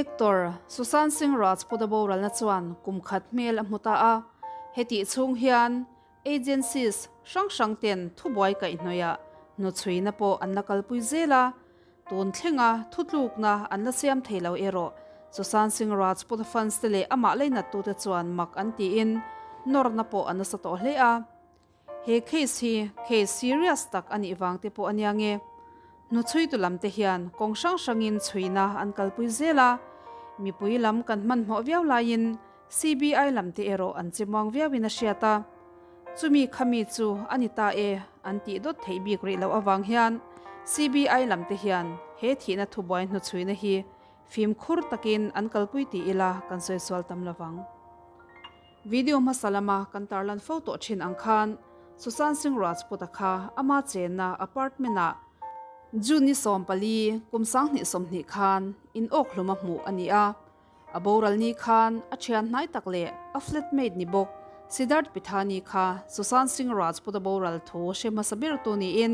Actor Sushant Singh Rajput-a boralna chuan kum khat hmel a hmu ta a, hetih chhung hian agencies hrang hrang ten thubuai kaihhnawihah hnuchhuina pawh an la kalpui zel a, tun thlenga thutlukna an la siam thei lo erawh Sushant Singh Rajput-a fans te leh amah leinattute chuan mak an tiin nawrna pawh a nasa tawh hle a. He case hi case serious tak a nih vang te pawh a nia nge. Hnuchhuitu lam te hian kawng hrang hrangin chhuina an kalpui zel a, mipui lam kan hmanhmawh viau laiin CBI lam te erawh an che muang viauin a hriat a. Chumi khami chu a ni ta e an tih dawt theih bik rih loh avang hian CBI lam te hian he thihna thubuai hnuchhuina hi fimkhur takin an kalpui ti ila kan sawi sual tam lovang. Video hmasa lama kan tarlan fo tawh thin ang khan Sushant Singh Rajput-a kha ama chenna apartment-ah June ni 14 kum 2020 khan in awk hlum a hmuh a ni a. A boral ni khan a thian hnai tak leh a flatmate ni bawk Siddharth Pithani kha Sushant Singh Rajput-a boral thu hre hmasa bertu niin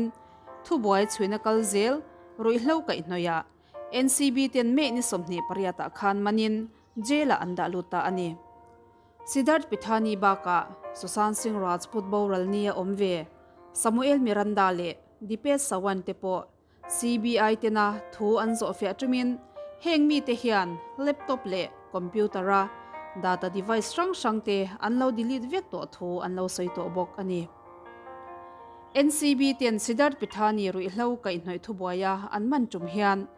thubuai chhuina kal zel ruihhlo kaihhnawihah NCB ten May ni 28 ah khan manin Jail-ah an dah lut ta a ni. Siddharth Pithani bakah Sushant Singh Rajput boral ni a awm ve. Samuel Miranda leh Dipesh Sawant te pawh CBI tena thu an zawhfiah tumin heng mite hian laptop leh computer-a data device hrang hrang te an lo delete vek tawh thu an lo sawi tawh bawk a ni. NCB ten Siddharth Pithani ruihhlo kaihhnawih thubuaia an man tum hian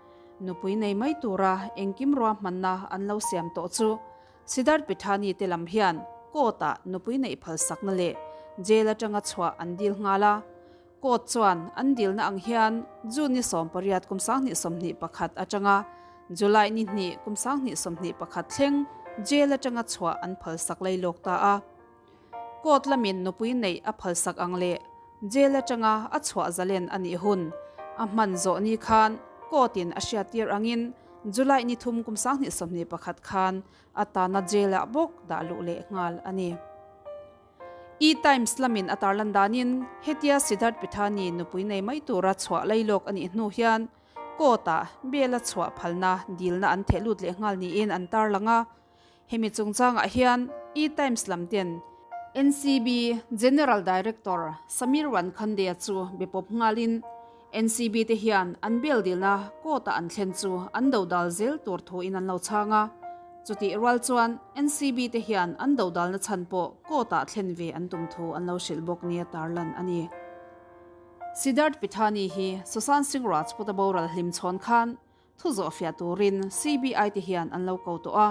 Nupui nei mai tura engkim ruahmanna an lo siam tawh chu Siddharth Pithani te lam hian court-ah nupui neih phalsakna leh jail atanga chhuah an dil nghal a. Court chuan an dilna ang hian June ni 18 kum 2021 atanga July ni 2 kum 2021 thleng jail atanga chhuah an phalsak lailawk ta a. Court lamin nupui neih a phalsak ang leh jail atanga a chhuah zalen a nih hun a hman zawh ni khan court in a hriattir angin July ni 3 kum 2021 khan a tana jail ah bawk dah luh leh nghal a ni. E-Times lamin a tarlan danin hetia Siddharth Pithani nupui nei mai tura chhuah lailawk a nih hnu hian court ah bail a chhuah phalna dilna an theh lut leh nghal niin an tarlang a. Hemi chungchangah hian E-Times lam ten NCB General Director Samir Wankhande-a chu be pawp nghalin NCB te hian an bail dilna court-a an thlen chu an dodal zel tur thuin an lo chhang a. Chutih rual chuan NCB te hian an dodalna chhan pawh court-ah thlen ve an tum thu an lo hrilh bawk nia tarlan a ni. Siddharth Pithani hi Sushant Singh Rajput-a boral hlimchhawn khan Thu zawhfiah turin CBI te hian an lo ko tawh a,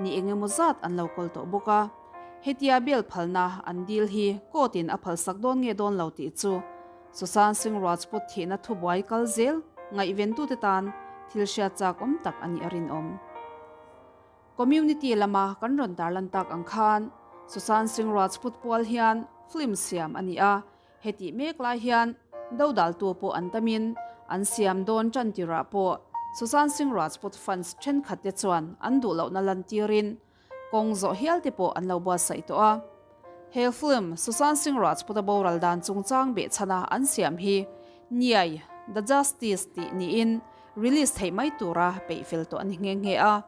ni eng emaw zat an lo kawl tawh bawk a. Hetia bail phalna an dil hi court in a phalsak dawn nge dawn lo tih chu Sushant Singh Rajput thihna thubuai kal zel ngaihventute tan thil hriat chak awm tak a nih a rinawm. Community lama kan rawn tarlan tak ang khan Sushant Singh Rajput pual hian film siam a ni a, Hetih mek lai hian dodaltu pawh an tamin an siam dawn tan tirah pawh Sushant Singh Rajput fans thenkhat te chuan an duh lohna lantirin kawng zawh hial te pawh an lo buatsaih tawh a. He film Sushant Singh Rajput-a boral dan chungchang behchhana an siam hi Nyay, The Justice tih niin release theih mai tura peih fel tawh a ni nghe nghe a.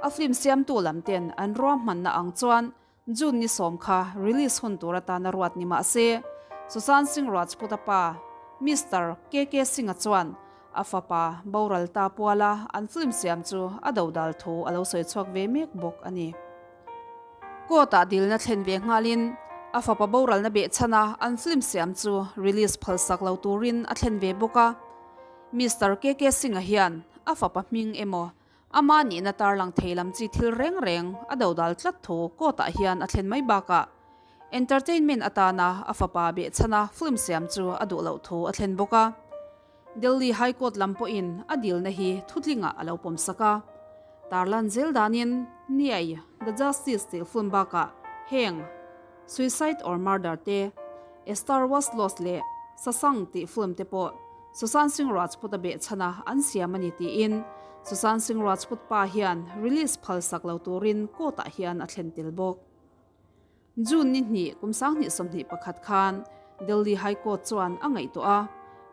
A film siamtu lam ten an ruahmanna ang chuan June ni 10 kha release hun tur atana ruat ni mah se, Sushant Singh Rajput-a pa Mister KK Singh-a chuan a fapa boral ta puala an film siam chu a dodal thu a lo sawi chhuak ve mek bawk a ni. Court-ah dilna thlen ve nghalin a fapa boralna behchhana an film siam chu release phalsak lo turin a thlen ve bawk a. Mister KK Singh-a hian a fapa hming emaw Ama nihna tarlang thei lam chi thil reng reng a dodal tlat thu court ah hian a thlen mai bakah entertainment atana a fapa behchhana film siam chu a duh loh thu a thlen bawk a. Delhi High Court lam pawhin a dilna hi thutlingah a lo pawm sak a. Tarlan zel danin Nyay, The Justice tih film bakah heng Suicide or Murder te, A Star Was Lost leh Sasang tih film te pawh Sushant Singh Rajput a behchhana an siam a ni tiin Sushant Singh Rajput pa hian release phalsak lo turin court ah hian a thlen tel bawk. June ni 2 kum 2021 khan Delhi High Court chuan a ngaihtuah a,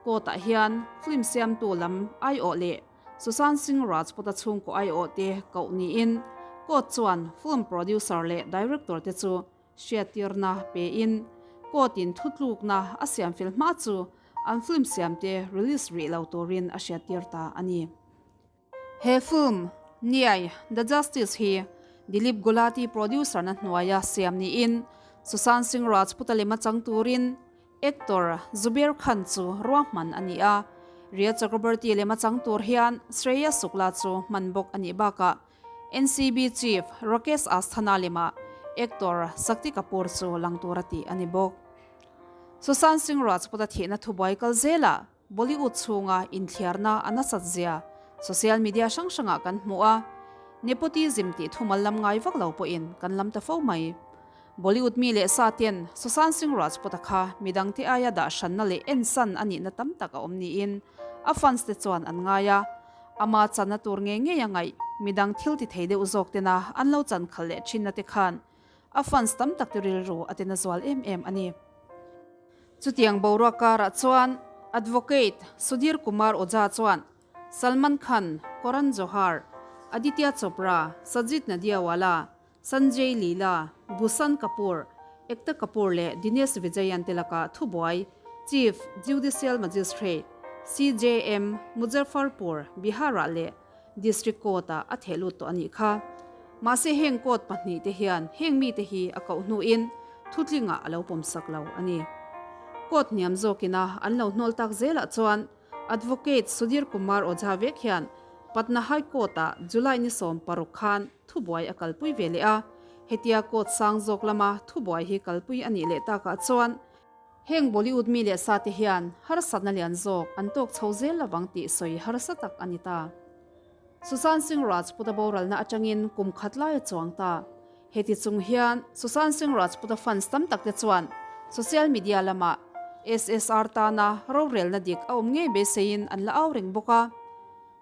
court ah hian film siamtu lam aiawh leh. Sushant Singh Rajput-a chhungkaw aiawhte koh niin court chuan film producer leh director te chu hriattirna pein court-in thutlukna a siam fel hma chu an film siamte release rih lo turin a hriattir ta a ni. He film, Nyay, The Justice hi Dilip Gulati producer na hnuaia siam niin Sushant Singh Rajput-a lema chang turin actor Zubair Khan chu ruahman a ni a. Rhea Chakraborty lema chang tur hian Shreya Shukla chu hman bawk a nih bakah NCB chief Rakesh Asthana lema actor Shakti Kapoor chu lang tura tih a ni bawk. Sushant Singh Rajput-a thihna thubuai kal zelah Bollywood chhunga inthliarna a nasat zia social media hrang hrangah kan hmu a, nepotism tih thumal lam ngai vak lo pawhin kan lam ta fo mai. Bollywood mi leh sa ten Sushant Singh Rajput-a kha midangte aia dah hranna leh ensan a nihna tam tak a awm niin a fans te chuan an ngai a, ama channa tur ngei ngei a ngaih midang thil ti thei deuh zawk tena an lo chan khalh leh thinna te khan a fans tam tak te rilru a tina zual em em a ni. Chutiang boruak karah chuan Advocate Sudhir Kumar Ojha chuan Salman Khan, Karan Johar, Aditya Chopra, Sajid Nadiawala, Sanjay Leela, Bhushan Kapoor, Ekta Kapoor leh Dinesh Vijayan te lakah thubuai Chief Judicial Magistrate, CJM, Muzaffarpur, Bihar-ah leh District Court-ah a theh lut tawh a nih kha. Mahse heng court pahnihte hian heng mite hi a koh hnuin thutlingah a lo pawmsak lo a ni. Court hniam zawkina an lo hnawl tak zelah chuan Advocate Sudhir Kumar Ojha vek hian Patna High Court-ah July ni 16 khan thubuai a kalpui ve leh a. Hetia court sang zawk lama thubuai hi kalpui a nih leh takah chuan Heng Bollywood mi leh sa te hian harsatna lian zawk an tawk chho zel lovang tih sawi harsa tak a ni ta. Sushant Singh Rajput-a boralna atangin kum khat lai a chuang ta. Heti chung hian Sushant Singh Rajput-a fans tam tak te chuan social media lamah SSR tana rorelna dik a awm ngei beiseiin an la au reng bawk a.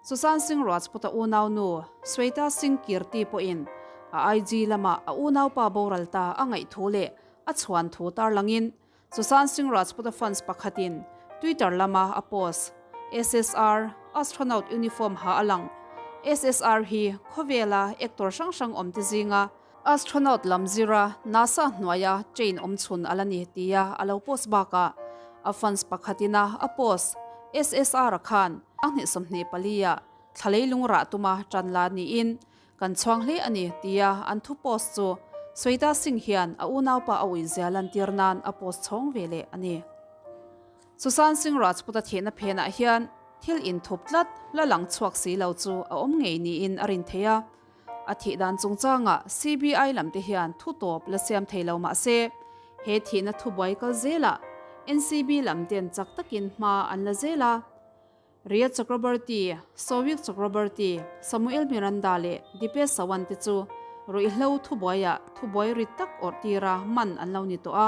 Sushant Singh Rajput-a unaunu Shweta Singh Kirti pawhin a IG lamah a unaupa boral ta a ngaih thu leh A chhuan thu tarlangin Sushant Singh Rajput-a fans pakhatin Twitter lama a post, SSR, Astronaut uniform ha a lang. SSR hi khawvela actor hrang hrang awm te zinga astronaut lam zira NASA hnuaia train awm chhun a la ni tia a lo post bakah a fans pakhatina a post SSR-a khan a hnih 24 ah thla leilung rah tuma tan la niin Kan chhuang hle a ni, tia an thu post chu Sweta Singh hian a unaupa a uizia lantir nan a post chhawng ve leh a ni. Sushant Singh Rajput-a thihna phenah hian thil inthup tlat la lang chhuak si lo chu a awm ngei niin a rin thei a. A thih dan chungchangah CBI lamte hian thu tawp la siam thei lo mah se, he thihna thubuai kal zelah NCB lamten chak takin hma an la zel a. Rhea Chakraborty, Souvik Chakraborty, Samuel Miranda leh Dipesh Sawant te chu ruihhlo thubuaiah thubuai rit tak awrh tira man an lo ni tawh a.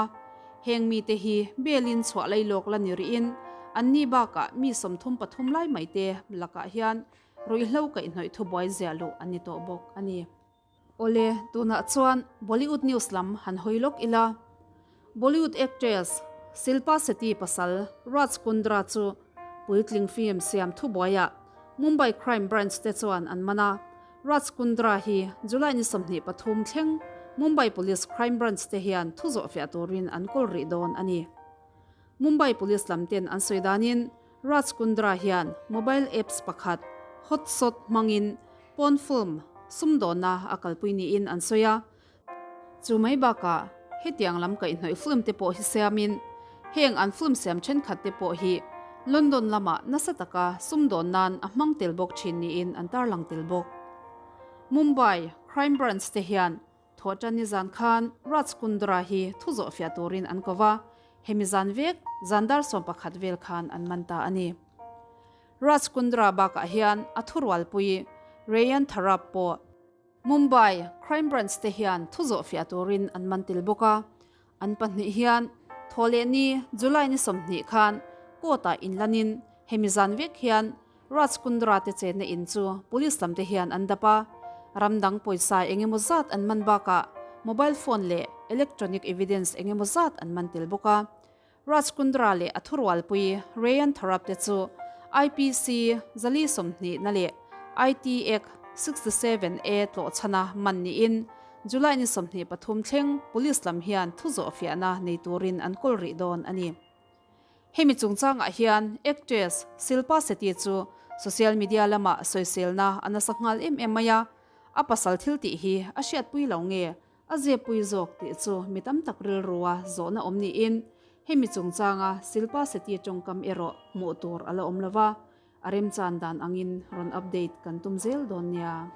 Heng mite hi bail-in chhuah lailawk la ni rihin anni bakah mi 33 lai mai te lakah hian ruihhlo kaihhnawih thubuai ziah luh an ni tawh bawk a ni. Awle, tunah chuan Bollywood news lam han hawi lawk ila. Bollywood actress Shilpa Shetty pasal Raj Kundra chu puitling film siam thubuaiah Mumbai Crime Branch te chuan an man a. Raj Kundra hi July ni 23 thleng Mumbai Police Crime Branch te hian thu zawhfiah turin an kawl rih dawn a ni. Mumbai Police lam ten an sawi danin Raj Kundra hian mobile apps pakhat Hotshot hmangin Pawn film sumdawnna a kalpui niin an sawi a. Chu mai bakah hetiang lam kaihhnawih film te pawh hi siamin heng an film siam thenkhat te pawh hi London lamah nasa taka sumdawn nan a hmang tel bawk thin niin an tarlang tel bawk. Mumbai Crime Branch te hian Thawhṭan nizan khan Raj Kundra hi thu zawhfiah turin an ko va, hemi zan vek zan dar 11 vel khan an man ta a ni. Raj Kundra bakah hian a thurualpui Rayan Tharap pawh Mumbai Crime Branch te hian thu zawhfiah turin an man tel bawk a, an pahnih hian Thawhlehni July ni 20 khan court-ah inlanin hemi zan vek hian Raj Kundra te chenna in chu police lam te hian an dap a, ram dang pawisa eng emaw zat an man bakah mobile phone leh electronic evidence eng emaw zat an man tel bawk a. Raj Kundra leh a thurualpui Rayan Tharap te chu IPC 420 na leh. IT Act 67 A tlawhchhana man niin July ni 23 thleng Police lam hian thu zawhfiahna nei turin an kawl rih dawn a ni. Hemi chungchangah hian actress Shilpa Shetty chu social media lamah sawiselna a nasa nghal em em mai a, a pasal thil tih hi a hriatpui lo nge a zepui zawk tih chu mi tam tak rilrua zawhna awm niin hemi chungchanga Shilpa Shetty tawngkam erawh hmuh tur a la awm lo va, a remchan dan angin rawn update kan tum zel dawn nia.